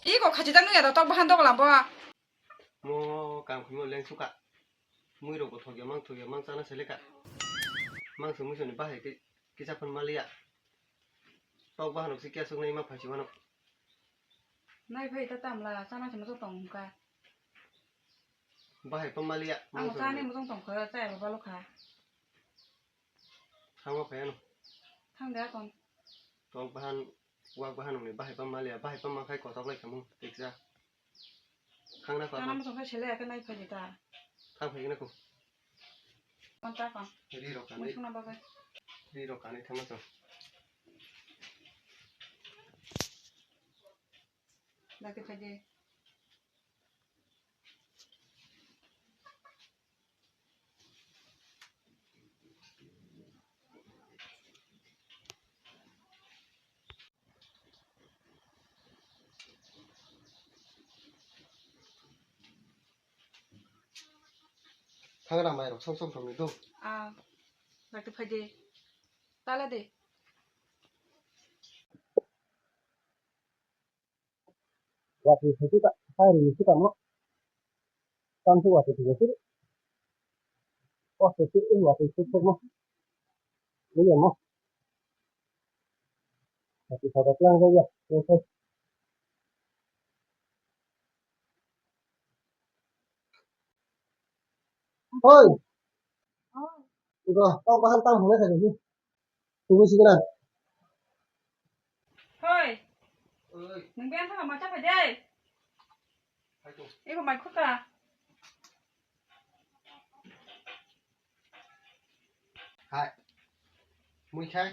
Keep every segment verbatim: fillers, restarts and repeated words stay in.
Iko khachi ta nungya da tok bahan dok lambo. Mo kam khimo leng suka. Mui rok bo thokya mang thokya mang chana seleka. Mang se mui soni bahai ke kisa phun maliya. Tok bahan rok se kya suk nai ma phachi mano. Nai phai ta tamla chana se mo tong ka. Bahai pa maliya. Ang chani mo tong tong kha chai ba balo kha. Thangma phai ano. Thang de akon. Tok bahan, wak bahan wngni bahai pa maliya, bahai pa ma khai kotok lai khamu, tiksa. Khangna pa. Tana mo tong khai sele ake nai phai ta. Thang phai na ko. Kon ta kon. Ri rok kanai. Mo suna ba bai. Ri rok kanai thangma tong. Dake phai de. Thangra mai rok som som somni do. Ah, dakti phai de. Tala de. Watwi phaikhe ta, ta rini swkangno. Tamsuk watwi phaikhe sir. Kosto sir, watwi suk sukno. Nini mo. Watwi phaikhe tlang jaya. Oi. Iko, kok bahan tang hwnwi khaidi. Tubui sigina. Hoi. Oi. Nung ben thang ma cha phai dei. Hai tu. Iko mai khuka. Hai. Mui khai.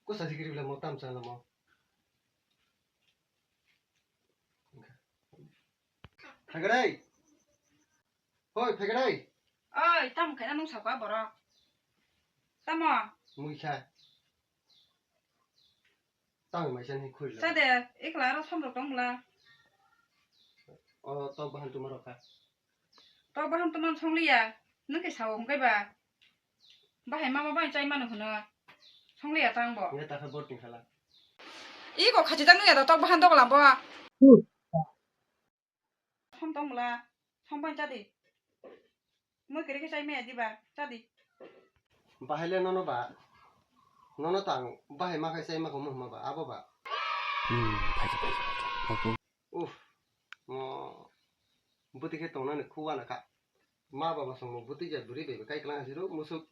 Ko sa sikiri bela mo tam sa mo. Phaikha dei. Hoi, phaikha dei. Oi, tamo khaina nung sakha borok? Tamo? Mui kha. Tamo maisa ni khuri la. Sa de, ekla aro somrok tong bwla. O, tok bahan tuma rok kha. Tok bahan tuma song liya. Nung khe sao hwnkhe ba. Bahai mama bai chai mano hwno. Song liya tang bo. Nge ta kha bor ting khala. Iko khachi ta nung ya da tok bahan dok lam bo. Hmm. Som tong bwla, som bai cha di. Mui kwrwi khe chai maya di ba, cha di. Bahai le nono ba, nono tang bahai ma khai chai ma kho mo hwnma ba, abo ba. Hmm, phaikha, phaikha, phaikha. Uff, mo bwtwi khe tongnani khu wana kha. Ma baba songmo bwtwi ja bwrwi bai bai kai kwlangha siro musuk.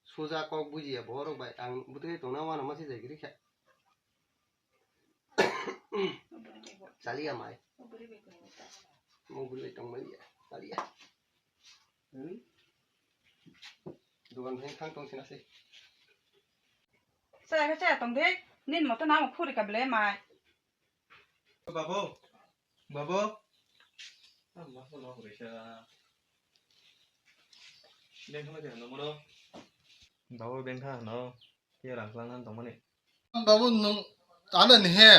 Suja kok bujiya borok bai ang bwtwi tongna wana masi jai giri kha. Chaliya mai. Mo bwrwi bai tong maliya. Chaliya. Hmm? Dogan thang thang tong sina se. Chaya khe chaya tong de. Nin moto namo khuri ka ble mai. Babu, babu. Ah, ma phone no hurisa. Bengkha ma jano moro. Babu bengkha no. Khe rang klang nan tongmani. Babu nung ano ni he.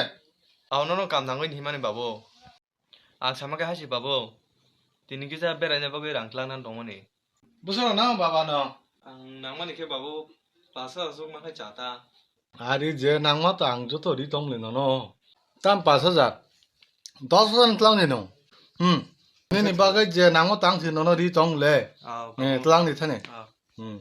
Aw no no kam nangoi ni himani babu. Ang sama khe hasi babu. Tini kisa beraina bagwi rang klang nan tongmani. Bwswk nang baba no? Ang nangmani khe babu, pas hajar aswk ma khe cha ta. Ari je nangma to ang joto ri tong le nono. Tam pas hajar. Dos hajar ni tlang ni no. Hmm. Nini bagwi je nangma to ang si nono ri tong le. Ah, eh, babu. Tlang ni thani. Ah. Hmm.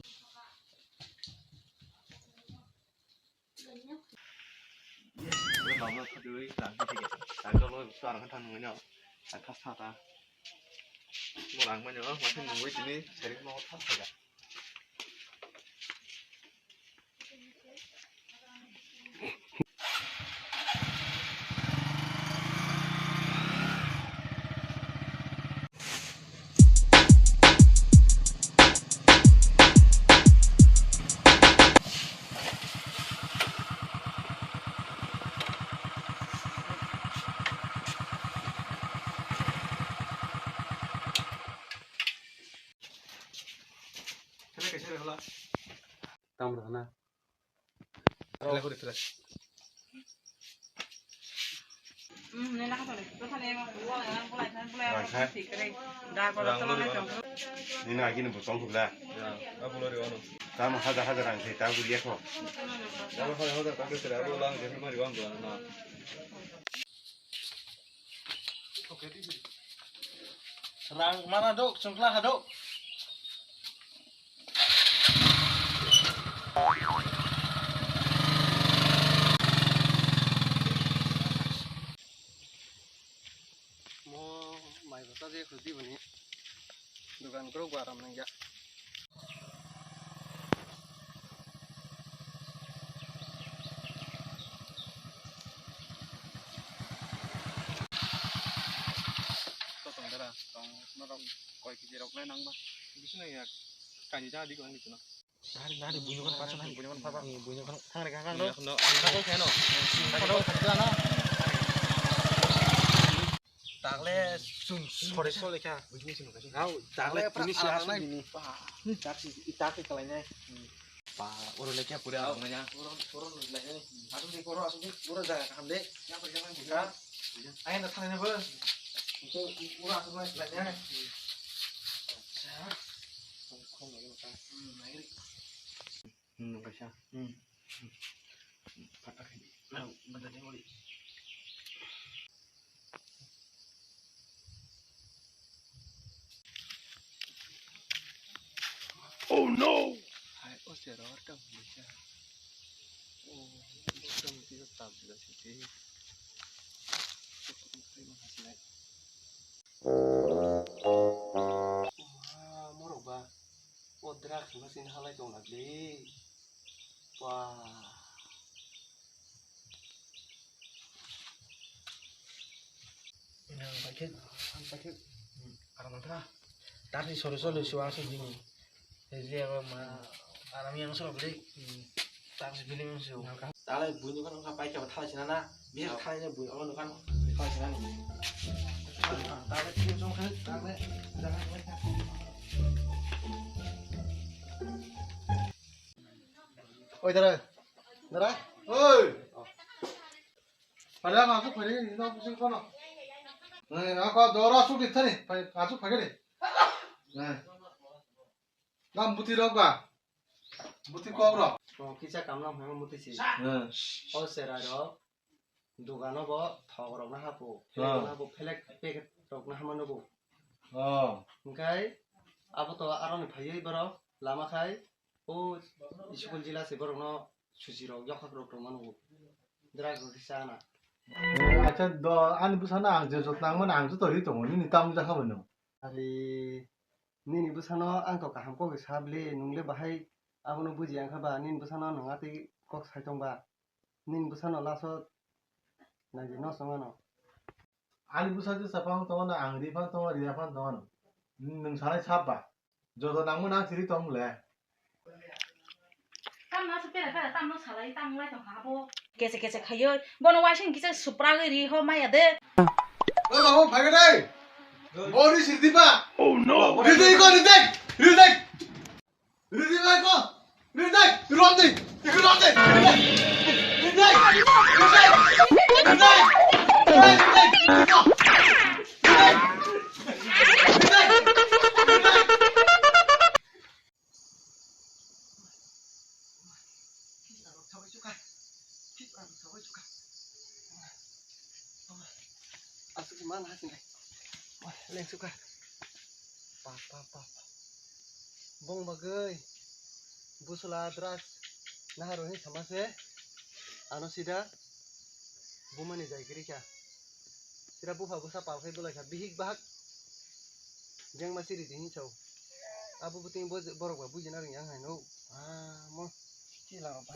Tam rwna. Phela kori phela. Rangkha. Nini agini bo tong khobla. Tamo hajar hajar rang se ta buri ekho. Rang mana do, chungkla ha do. Mo mai bata je khudi bani. Dukan kro gua ram nang ya. To tong dara, tong norok koi kiji rok le nang ba. Bising ya, kani ja di ko ang di na. Nari, nari, bunyukan pasan nari. Bunyukan papa. Ni bunyukan thang rega kan lo. Bunyukan lo. Thang rega kan lo. Tagle sum sore sore kha. Hau, tagle puni si asu ni. Taksi, taksi kalai nai. Pa, oro le kya pura ang nanya. Oro, oro le nai. Asu di koro, asu di koro jaga kaham de. Yang pergi nang buka. Ayan datang ini bos. Itu oro asu nai lai nai. Acha. Kong kong lagi makan. Hmm, lagi. Hmm, kaisa. Hmm. Patah ini. Nah, bentar deh, Oli. Oh no! Hai, oh, si Ror ka bisa. Oh, oh, ka mesti tetap juga sih. Wah, morok ba. O drugs no sini halai tong nagli. Wah. Yang pakai, yang pakai. Aram antara. Tadi sore sore suang sih gini. Jadi apa ma, aram yang sore beli. Tang se bini mung se. Tale buini kan ka pai ka thala sina na. Bisa thala sina bui olo kan. Thala sina ni. Tale sini song kan tale. Oi dara. Dara. Oi. Pada aku pari no pusing kono. Nah, aku dora su di tani. Aku pagi ni. Nah. Gam buti rok ba? Buti kok rok? Oh, kisa kamna hwnwi muti si. Hmm. O cherai rok dogano bo thok rok na hapo. Hmm. Rok na hapo, phelek packet rok na hama nugo. Oh. Hwnkhe abo to aroni phaiwi borok lama khai o school jila se borok no suchi rok yokhak rok tongma nugo. Drug rok kisa na. Acha do ani bwsano ang je jot nangmani ang joto ri tongo nini tamo jakha bwno. Ari Nini bwsano ang to kaham kok sa bwle, nwng le bahai abono buji ya wngkha ba, nini bwsano nwng atwi kok sai tong ba, nini bwsano last o naidi no chwng ano. Ani bwsa jesa phano tongo na, ang ri phano tongo, riya phano tongo. Nwng sanai sap ba? Joto nangmano ang siri tong le. Tamno aswk pera pera, tamno salai, tamo lai tong ha bo. Kese kese khaiyo, bono waising kisa supragwi ri ho maya de. O babu, phaiga dai. Bo ri sirdi ba. Oh no. Ri dai ko, ri dai. Ri dai. Ri dai ko. Ri dai. Rom dai. Iko rom dai. Ri dai. Ri dai. Ri dai. Ri dai. Ri dai. Ri dai. Aswk se man ha sinai. Wah, leng sukha. Pa, pa, pa, pa. Bong bagwi. Busula drugs. Nahar rohi sama se. Ano sida. Bumani jai kiri kha. Sira bupha bwsa pal khai bwlai kha, bihik bahak jengma siri di hinwi sao. Abo bwtwi bo borok ba bujina rwngya wng hai no. Ah, mo. Chila rok ba.